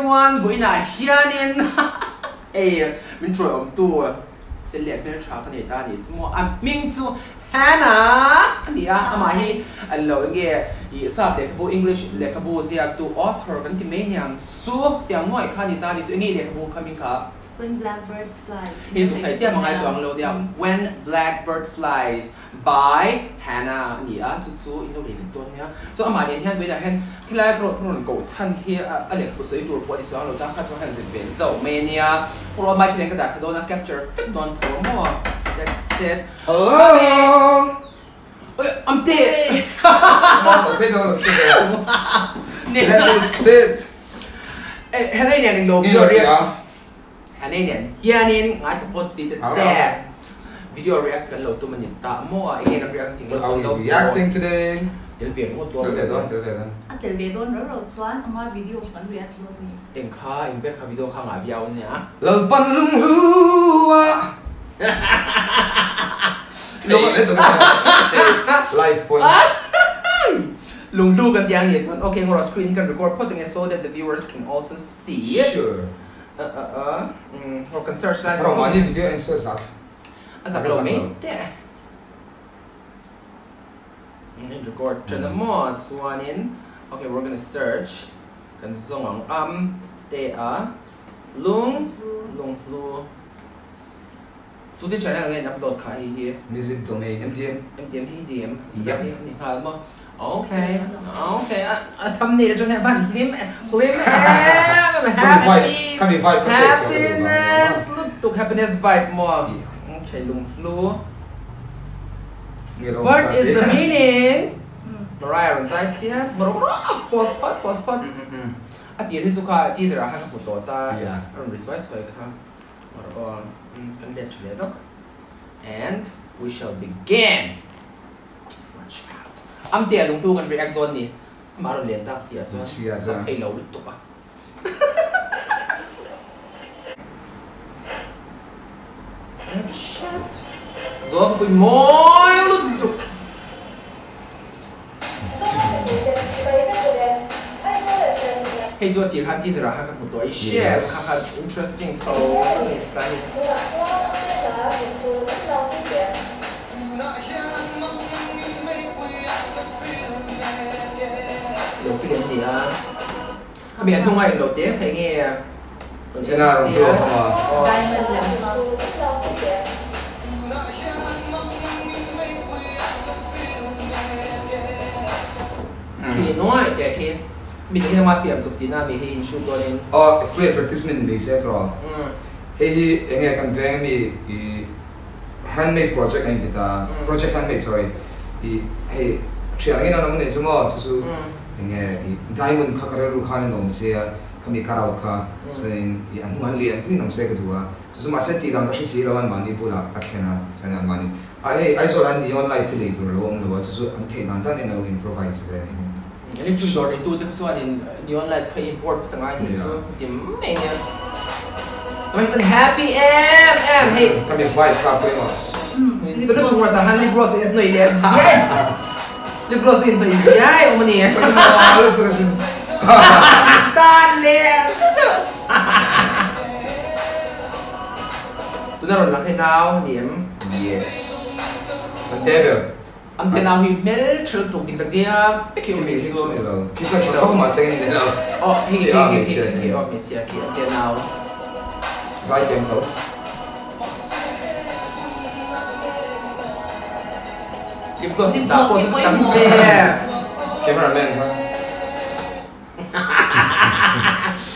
everyone vawiinah hianin ei min ṭuaiawmtu fel leh hmelṭha ka nei ta a nih chu maw a hming chu Hannah a ni a amah hi an lo enge ih sap lehkhabu English lehkhabu ziaktu author kan ti mai aniang chu tiang nuaih kha a ni ta a nih chu enge i lehkhabu kha hming kha? When Blackbirds Fly. Hei chu hnaih chiah mangai chu ang lo nia When Blackbird Flies by Hannah a ni a chu chu in lo lei vek dawn nia chu amah nen hian vawiinah hian khilai ka rawn koh chhan hi a lehkhabu sawi tur pawh a ni chuang lo ta kha chuan han zep ve zauh mai a nia rawh amah khi nen ka dah thla dawn a capture vek dawn tho a maw that's it Hello Oi Amte Let me sit Hannah nen englo Ni lo tia. Hanei nen hianin ngai support si te che video react kan lo tum a ni ta maw a enge kan react ting lo Are we reacting today? Tel ve ngawt dawn Tel ve dawn tel ve dawn. A tel ve dawn ro ro chuan anga video kan react dawn ni. Eng kha eng ber kha video kha ngah viau ania. Lalpan lunghlua Live pawn. Lunghlu kan ti ang nih chuan okay ngawrah screen hi kan record phawt ange so that the viewers can also see. Sure. Or kan search lai Rawh mahni video en chu a zak. A zak lo mai teh. In record ṭan a maw chuanin okay we're gonna search kan zawng ang am te a lung lunghlu tute channel nge in upload kha hei hi. Music domain MDM. MDM hi DM yep ni nghal maw. Okay okay a thumbnail atang hian van hlim hlim em em happy happiness lutuk happiness vibe maw okay lunghlu what is the meaning Mariah rawn zai chiah pause phawt pause phawt a tir hi chu kha teaser ah khan ka hmu tawh ta a rawn ri chuai chuai kha kan let tha leh lawk and we shall begin. Watch out. Amtea lungtu kan react dawn ni. Amah rawn lian tak si ah chuan zak thei lo lutuk a. Headshot. Zawngpui mawi lutuk. Hei chu a tir khan teaser ah khan ka hmu tawh a i share kha kha interesting chho ni style hi. Lo pi an ni a, a mi a hnunga in lo te thei nge Khi nuai te khi mi te hi nangma siam chawp tihna mi hi in shoot dawn in. Aw free advertisement nei se tawh. Hei hi enge kan veng ami i Handmade project a inti ta, project handmade sorry, i hei thian angin an awm nei chu maw chu chu enge i diamond kha ka rilru khan in awm sia khami cut out kha chuanin i an hnung an lian puiin awm se ka duh a chu chu mahse tih dan ka hre si lo an mahni bulah ka thlen a chuanin an mahni a hei Aizawl ah neon lights hi lei tur a lo awm lo a chu chu an theih dan danin a lo improvise ve a ni. Electric dawr neitu te kha chuanin neon lights kha import vek angai nih chu ti mai ania. Tumah hi happy em em hei. Ka mi vibe kha pawimawh. Zirna tur ruat ah khan lip gloss in hnawih leh ziai. Lip gloss in hnawih ziai awm a ni. Tan leh zeuh. Tuna rawn lang hei nau a ni em? Yes. Kan te ber. An te nau hi hmel tha lutuk dik tak diak vek hi awm nih chu. Khi chu tha tho mah cheng in ni lo. Aw hei hei hei hei hei aw hmeichhia khi an te nau. Zai thiam tho. Lip gloss in dah pawh chu ka tam ve. Camera man kha.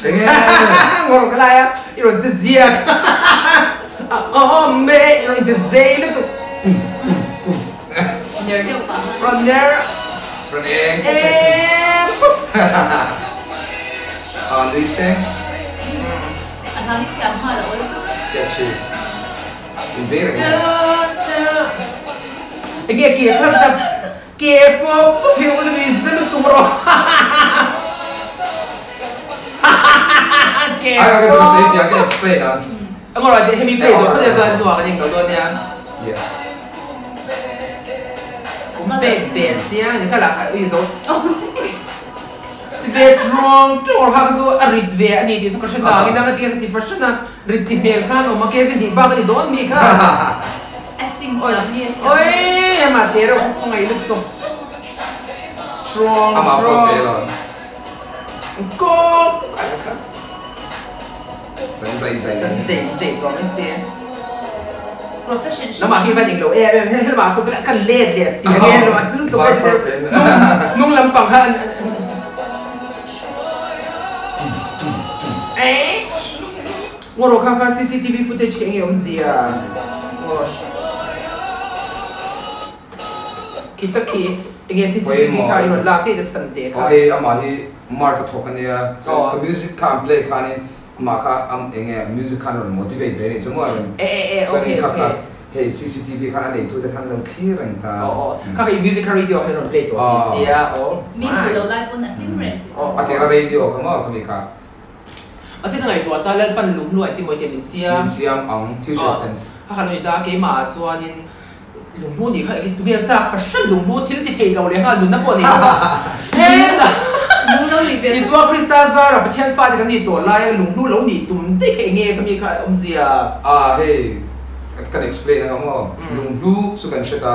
Enge. Ngawr ka lai a i rawn che ziak. A awm e i rawn inti zei lutuk. Ner deuh pah a. Rawn ner. Rawn eng. Eng. A nui seng. A hla hi thiam nghal a awl. Catchy. In veng reng. Enge ke khan ta Ke pawh ka pheuh na nui za lutuk rawh Ke Ai ka chu sei piang ka explain a. Angor ati hemi play zawh phawt chuan hnuah kan englo dawn nia. Yeah. Kum pek ve chiang ni kha lah kha ui zo. Ve ṭuang ṭuang kha chu a rit ve a ni tih chu ka hre ta ang, inang a ti a ka ti fahran a, rit ti hmel khan awm a kz hnih bak a ni dawn mi kha. Acting thiam nge thiam. Oi amah te reuh ka khawngaih lutuk. Ṭuang ṭuang. Kawk a la kha. Chan zai zai. Chan zai zai tawh mai si. Profession hrim. Lamah hi van englo em em he lamah khu kan let leh si a nge lo a tul tuk a hnung lampang kha an eh Ngawrawh kha kha CCTV footage khi enge awm zia ngaw Khi tak khi enge CCTV kha i rawn lak daih ta chhan teh kha. Aw hei amah hi Mark a thawk a nia chuan ka music kha an play khanin amah kha enge music khan a rawn motivate ve a nih chu maw a rawn chuan in kha kha hei CCTV khan a neitute khan an lo thlir reng ta. Aw aw kha kha i music kha radio hian rawn play tawh si sia aw Mi hmuh lo lai pawn a hlim reng tih. A tira radio kha maw khami kha. Mahse ka ngaihtuah ta Lalpan lunghlu a inti mawi teh min siam. Min siam ang future tense. Kha kha lo ni ta keimah ah chuanin Lunghlu nih kha engin tunge chak fahran lunghlu thil ti thei lo leh nghal nunna pawh nei lo a hetah Isua Krista zara Pathian fate kan nih tawh laia lunghlu lo nih tum daih kha enge ka mi kha awmzia. Ah hei kan explain anga maw lunghlu chu kan hre ta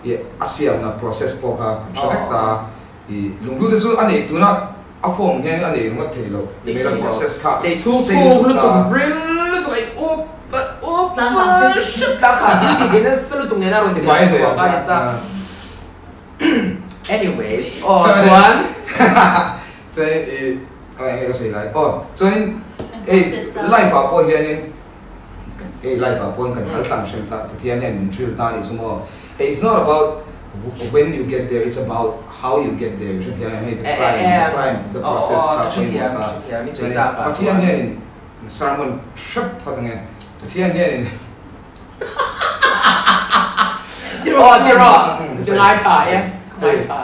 i a siamna process pawh kha kan hre vek ta i lunghlu te chu a neih tuna a form hian a nei ringawt thei lo ni mai la process kha Lei chhung phuk lutuk ril lutuk a in up up hrep tlang kha thil tih theih nasa lutuk nena rawn siam chhuak a ni ta. Anyways aw chuan Chuan i eng nge ka sawi lai aw chuanin hei life ah pawh hianin hei life ah pawhin kan kal tlang hrem ta Pathian hian min thrill ta a nih chu maw hei it's not about when you get there it's about how you get there hrethiam em hei the climb the climb the process kha pawimawh a chuanin Pathian hianin sermon hrep phawt ange Pathian hianin Tiraw tiraw ka ngaithla e ka ngaithla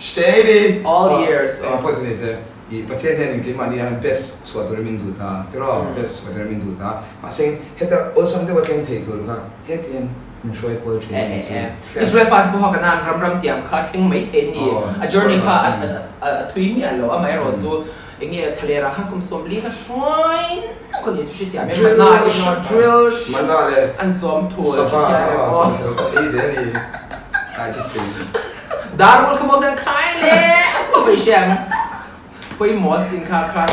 Shady All ears Engah pawh chu ni se i Pathian hianin keimahni hian best chhuah turin min duh ta tiraw best chhuah turin min duh ta mahse heta awlsam deuha thleng thei tur kha heti hian min hruai kual thin a nih chu. Israel fate pawh kha kanan ram ram tiang kha thleng mai thei a ni. A journey kha a thui miah lo. Amaherawh chu eng nge thalera khan kum 40 kha hruai nuk a ni chu hrethiam em? Mana emaw drill an chawm thul hrethiam em aw. Darul kha maw sen khai le pawh i hria ang. Pawimawh sin kha kha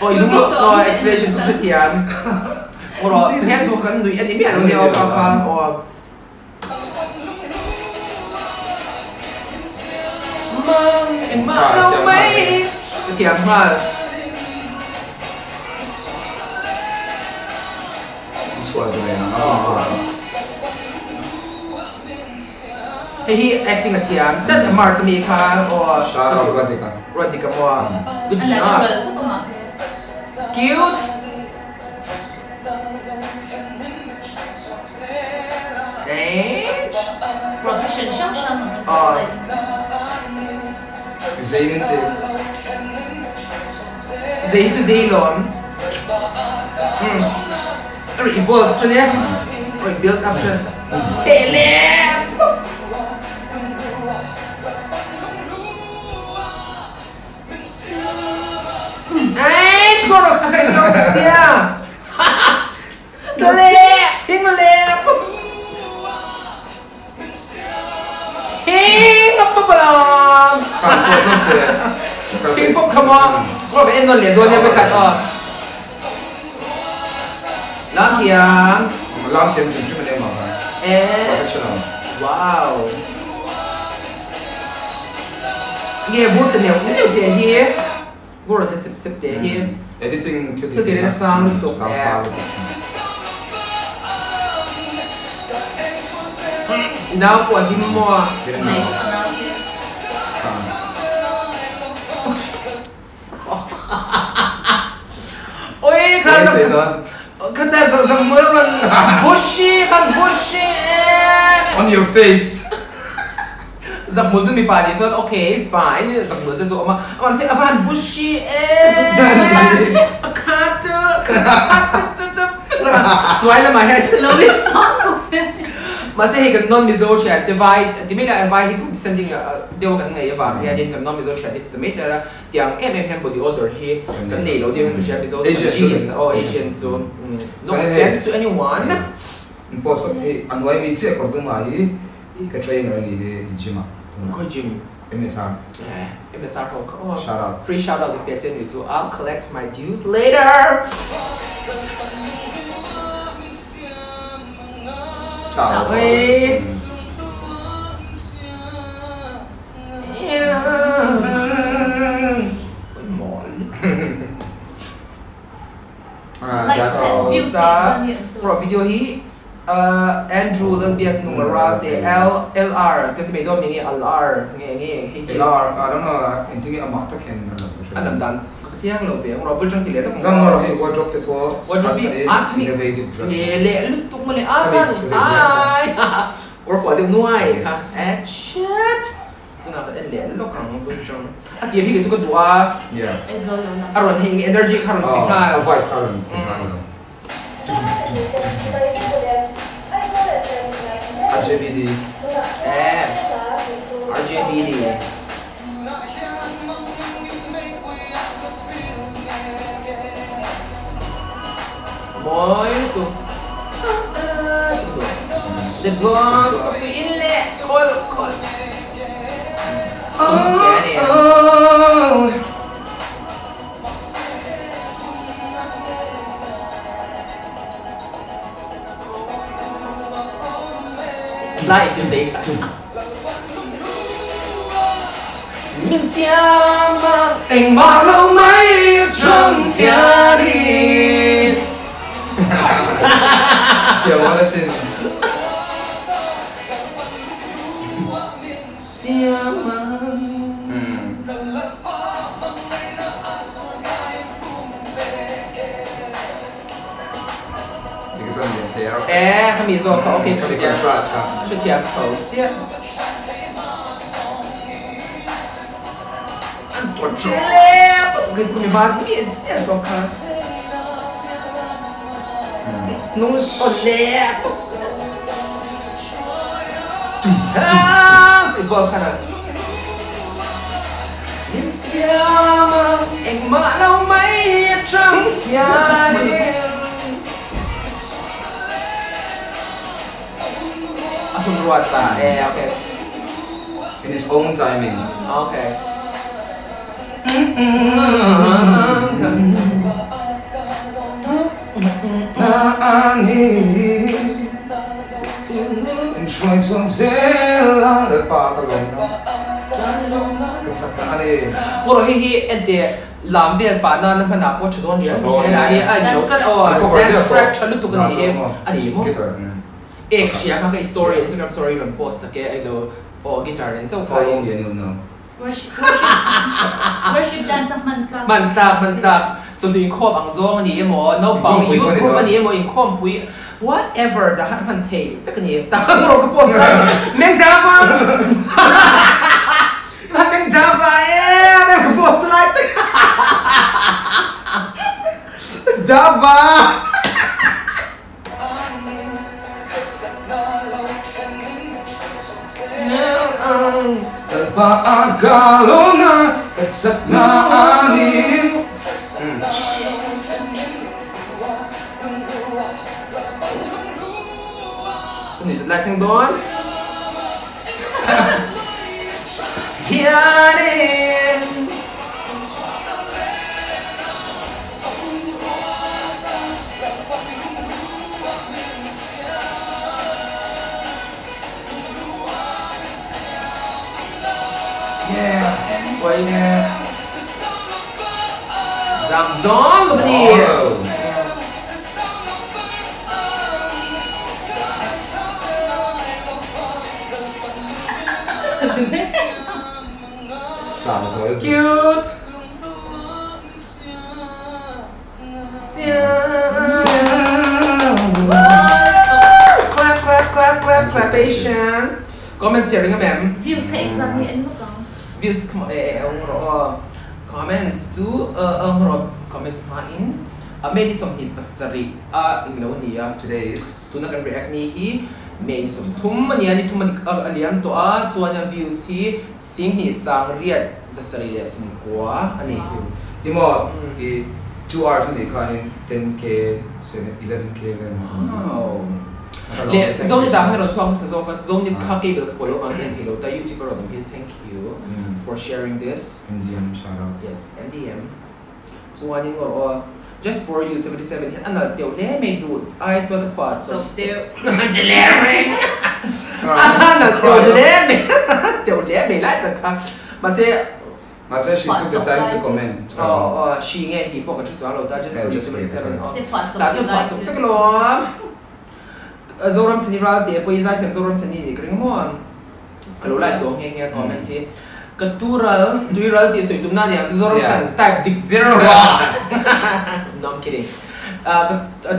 aw i lung loh aw explanation chu hrethiam aw rawh Pathian thu kha kan nuih a ni miah lo nia aw kha kha aw. Mang engmah lo mai ka thiam nghal. Hei hi acting a thiam tlat a Mark ami kha aw. Shout out Ruatika. Ruatika maw good job. Cute. Profession hrang hrang ang ka Zei min ti. Zei chu zei lawm. A ri evolve ṭan e. A ri build up ṭan. Theh le bawk. Ei, chhuak rawh ka kai dawk sia. Le, thing le bawk. Thing a pawp alawm. Thing pawp kha maw. Aw ka en nawn leh dawn nia vekhat aw. Lam thiam. Lam thiam hrim hrim a ni emaw kha. Professional. Wow. Nge vur ta neuh neuh che hi. Vur ta sep sep te hi. Editing thil ti reng sang lutuk e. Nau pawh a him maw? Oi kha kha ta zang zang mur ran bushy khan bushy e. On your face. Zakhmul chu mipa nih chuan okay fine zakhmul te chu a awm a, mahse a va han bushy em a khat khat hnuai lamah hian lo in sang bawk che. Mahse hei kan non Mizo thian te vai ti mai la vai hi kum descending deuh a kan ngaih avang hianin kan non Mizo thian te ti ta mai tel a tiang em em hian body odor hi kan nei lo deuh hian ka hria Mizo chu kan genes aw Asian chu no offense to anyone. Post hei a nuai mi chiah kawr dum ah hi ka trainer a ni hi gym ah. Khawi gym? MSR. Eh MSR ho kha aw. Shout out. Free shout out ka pe che ni chu I'll collect my dues later. Chau. Oi. Oi mawl. Like views Ro video hi Andrew Lalbiaknung Ralte L LR ka ti mai dawn mi nge LR nge nge hei hi LR I don't know engtin nge amah tak hian a lam a lam dan ka chiang lo ve ang ro bul tang ti leh lawk ang Nang ro hei wardrobe te pawh wardrobe hi a chani innovative dresses nge leh lutuk mawle a chan ai kawr fuah deuh nuai kha eh shit tunah ka en leh lawk ang bul tang a tir hi kei chu ka duh a a rawn hei nge energy kha a rawn pe nghal a vibe kha a rawn pe nghal lo. RJBD. Eh, RJBD. Mawi lutuk. Lip gloss ka pui in leh khawl khawl. Lai ti zei kha. Min siam a engmah lo mai atang hianin. Thiam a la sin. Siam a. Eh, khami zawk kha okay ka hrethiam hrethiam chho chiah. An tlep chu mi ban miah chiah zawk kha. Nung aw lep. Chu ball khan a. Min siam a engmah lo mai atang hianin. A hun ruat ta e okay. In his own timing. Okay. Pawh hei hi enteh lam vel pah nana hmanah pawh tha dawn riau ka hria hi a inlo tlat aw dance track tha lutuk a ni hi a ni maw e ka hria kha ka story Instagram story rawn post tak e a ilo aw guitar nen chauh kha in Worship dance a hman tlak. Hman tlak, hman tlak. Chawhnu inkhawm ang zawng a ni emaw, naupang youth group a ni emaw, inkhawmpui whatever dah han hman thei vek a ni. Tah ang rawh ka post lai Meng Java! Han Meng Java em em ka post lai tak Java! Lai thleng dawn hianin. Zam dawn lo ni. Cute. Clap clap clap clap clapation. Comments here ring em. Views kha exam hi en lawk ang. Views kha e eng rawh aw. Comments chu eng rawh comments hma in a May ni 27 a eng lo a ni a. Today is. Tuna kan react ni hi May ni 30 a nia, ni thum a liam tawh a, chuan a views hi 27,790 a ni. Ni maw i 2 hours a nih khanin 10k, 11k vel a awm. Wow. Leh Zonit ah khan a rawn chhuak hmasa zawk a, Zonit kha cable ka pawh lo vang hian thei lo ta, YouTube a rawn awm hi thank you for sharing this. MDM shout out. Yes, MDM. Chuanin ngawr aw Just for you 77 hian a nalh teuh hle mai duh ai chuan a phuah chawp deuh Delering a nalh teuh hle mai teuh hle mai lai tak kha mahse Mahse she took the time to comment aw aw she nge hi pawh kan hre chuang lo ta Just for you 77 aw tah chuan phuah chawp vek alawm Zoramchhani Ralte pawh i zaithiam Zoramchhani nih ka ring maw. Ka lo like tawh nghe nghe a comment hi. Ka tural, tuiral tih sawi tumna aniang chu Zoram chhan type dik zero rawh. No I'm kidding. Ka ka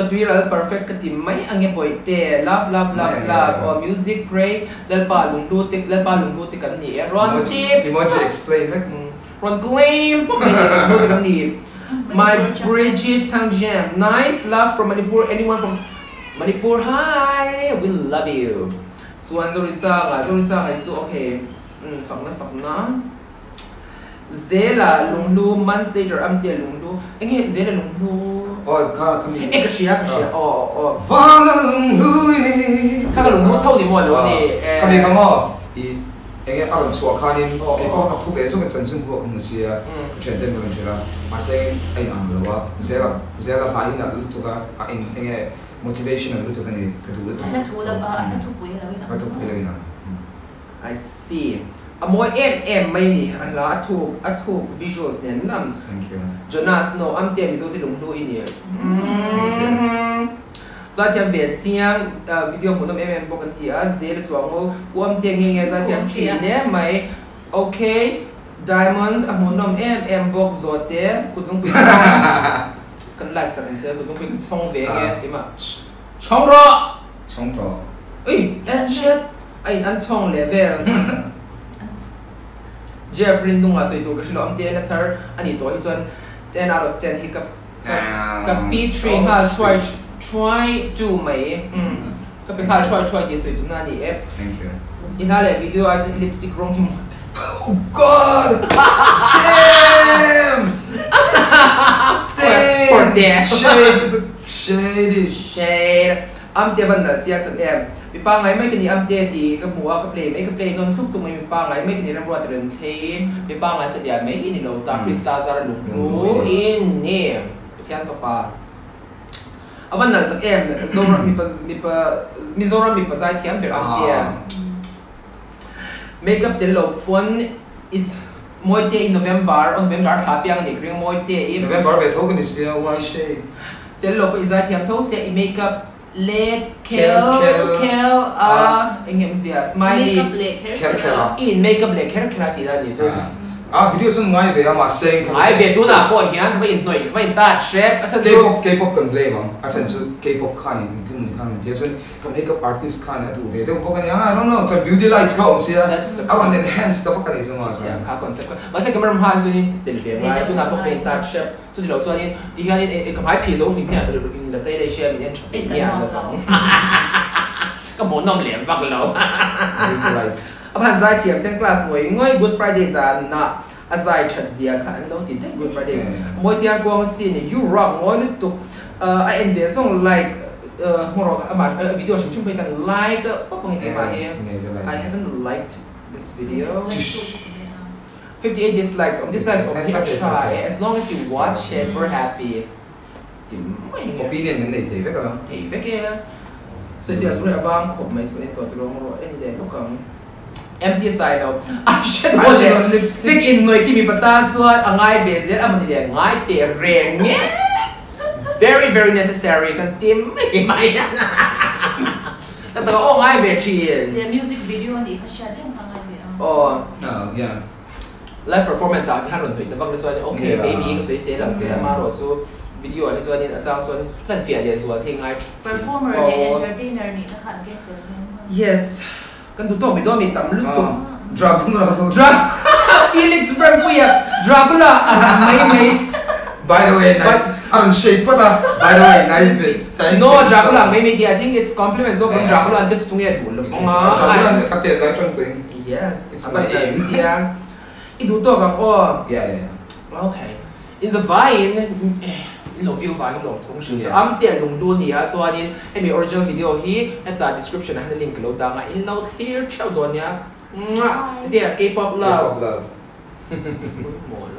tuiral perfect ka ti mai ange bawihte love love love love aw music pray Lalpa lunghlu te Lalpa lunghlu te kan ni e rawn tip Emoji explain vek. Rawn claim pawp mai ni lunghlu te kan ni. My Bridget Thangjam nice love from Manipur anyone from Manipur hi we love you. Chuan Zorisanga, Zorisanga hi chu ok, umm fakna fakna. Zela lunghlu, months later Amtea lunghlu, enge Zela lunghlu? Aw kha kha mi. E ka hria ka hria aw aw aw. Vana lunghlu i ni. Kha ka lunghlu tho ni maw alo ni e. Kha mi kha maw i enge a rawn chhuah khanin kei pawh ka phu ve zawk in chanchin pawh ka hmu sia ka thian ten ka rawn hrilh a mahse a in ang lo a Zela Zela hla hi nalh lutuk a a in enge Motivational lutuk a ni, ka duh lutuk. A hla thu lo, a hla thupui a lo inang. Hla thupui a lo inang. I see. A mawi em em mai a ni, a hla a thluk, a thluk visuals nen lam. Thank you. Jonas no, Amtea Mizo te lunghlu i ni. Thank you. Zaithiam ve chiang, video hmuhnawm em em bawk an ti a, zel a chuang u, Ku Amtea nge nge zaithiam thin hle mai. Ok, Diamond a hmuhnawm em em bawk zawhte, kutzungpui chhawng. Kan like sak ang che, kut zungpui kan chhawng ve nge keimah chhawng rawh! Chhawng rawh. Ui! En hrep! A in an chhawng leh vel. Jeff Rindunga sawi tur ka hre lo, Amte la thar a nih tawh hi chuan 10 out of 10 hi ka ka pi three nghal thuai thuai tu mai. Ka pe nghal thuai thuai tih sawi tumna a ni e. Thank you. I hla leh video ah chuan i lipstick rawng hi mawi. Oh God! Damn! Damn! Shade! Shady! Shade! Amte van nalh chiang tak em. Mi pangngai mai ka ni Amte tih ka hmu a, ka play mai ka play nawn thlup thlup mai mi pangngai mai ka ni Remruat ren thlei mi pangngai satliah mai i ni lo ta Krista zar lunghlu in ni Pathian fapa. A va nalh tak em, Zoram mipa mipa Mizoram mipa zaithiam ber ang tia. Makeup tel lo phuan is Mawite i November aw November thla piang a ni ka ring Mawite i. November ve tho ka ni sia why shade. Tel lo pawh i zaithiam tho sia i makeup le khel khel a eng nge awmzia smiley. Makeup leh kher kher a. I in makeup leh kher kher a tih dan a nih chu. A video chuan ngai ve a mahse engkhat Ngai ve tunah pawh hian ka va inhnawih ka va in touch hrep a chhan chu K-pop K-pop kan blame ang a chhan chu K-pop khan in engtin ni khan rawn ti a chuan ka makeup artist khan a duh ve deuh bawk a nia I don't know chuan beauty lights kha a awm sia a rawn enhance ta vak a ni chu maw chuan kha concept kha mahse camera hma hi chuan in tel ve ngai tunah pawh ka va in touch hrep chuti lo chuan in ti hian in ka hmai phih zo hlim hian in la tei leh hria min en tha peih miah lo vang ka hmuhnawm lem vak lo Beauty lights. A van zai thiam chian class ngawi ngawi Good Friday zan ah a zai that zia kha an lo ti daih Good Friday mawi chiang kuang sin you rock ngawi lutuk a en ve zawng like hmu rawh amah video hrim hrim phei khan like pawp ang keimah hi I haven't liked this video 58 dislikes awm dislikes awm hi a tha e as long as you watch it we're happy ti mai nge. Opinion kan nei thei vek alawm. Thei vek e. Sawisel tur hi a vang khawp mai chuan en tawh tur rawng rawh en leh lawk ang. Empty sai lo. Eyeshadow leh lipstick in hnawih khi mipa tan chuan a ngai ve zel a mawni le ngai teh reng nge. Very very necessary kan ti mai mai. Tak tak a aw ngai ve thin. The music video a nih kha hriat reng kha ngai ve a. Aw. Yeah. Live performance ah hian rawn hnawih ta vak na chuan ok maybe ka sawi sel ang che amarawh chu video ah hi chuanin a chang chuan hlan fiah leh zual thei ngai thin. Performer leh entertainer nih na kha an keng tel hian. Yes kan duh tawk mi dawn mi tam lutuk. Dragula Dra Felix Rempuia Dragula ang mai mai. By the way nice. A rawn shape phawt a, by the way, nice vids. Thank you No, so Dracula much. mai mai tia, I think it's compliment zawk rawng Dracula an te chu tunge duh lo vang a. Dracula an ka tet lai tang tuin. Yes, It's a my pan tan aim. sia. I duh tawk ang aw. Yeah, yeah, yeah. Okay. In zavaiin in lo view vangin lawm thung hrim chu. Yeah. Am te lung lu nia chuanin hemi original video hi heta description ah hian link ka lo dang a, in lo thlir theuh dawn nia. Mwah! Bye. Hetia K-pop love. K-pop love. Mawl.